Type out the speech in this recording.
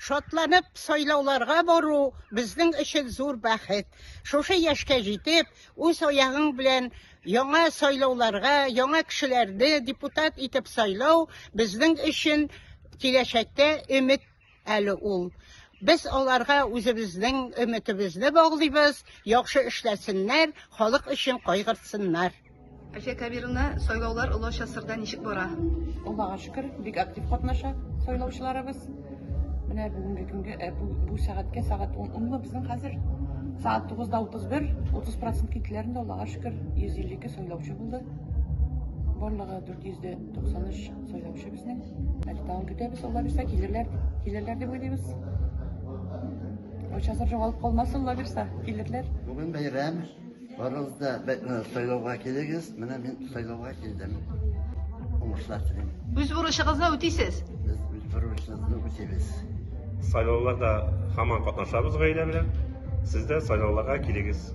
Шатланып сайлауларга бару безнең өчен зур бәхет. Шушы яшькә җитеп, үз аягың белән яңа сайлауларга, яңа кешеләрне депутат итеп сайлау безнең өчен киләчәктә өмет әле ул. Без аларга үзебезнең өметебезне баглыйбыз, яхшы эшләсеннәр, халык өчен кайгыртсыннар. Әлфия Кәбировна, сайлаулар Олы Ачасырда ничек бара? Аллага шөкер, бик актив катнаша сайлаучыларыбыз. Менә бүгенге көнгә, ә, бу, бу сәгатькә сәгать 10 унмы безнең хәзер? Сәгать 9:31, 30% киттеләр инде, Аллага шөкер, 152 сайлаучы булды. Барлыгы 493 сайлаучы безнең. Әле тагын көтәбез, Алла бирсә, килерләр, килерләр дип уйлыйбыз. Ачасыр жогалып калмасын, Алла бирсә, килерләр. Бүген бәйрәм. Барыгыз да сайлауга килегез. Менә мин сайлауга килдем. Уңышлар телим. Үз бурычыгызны үтисез. Без үз бурычыбызны үтибез. Сайлауларда һаман катнашабыз гаилә белән. Сез дә сайлауларга килегез.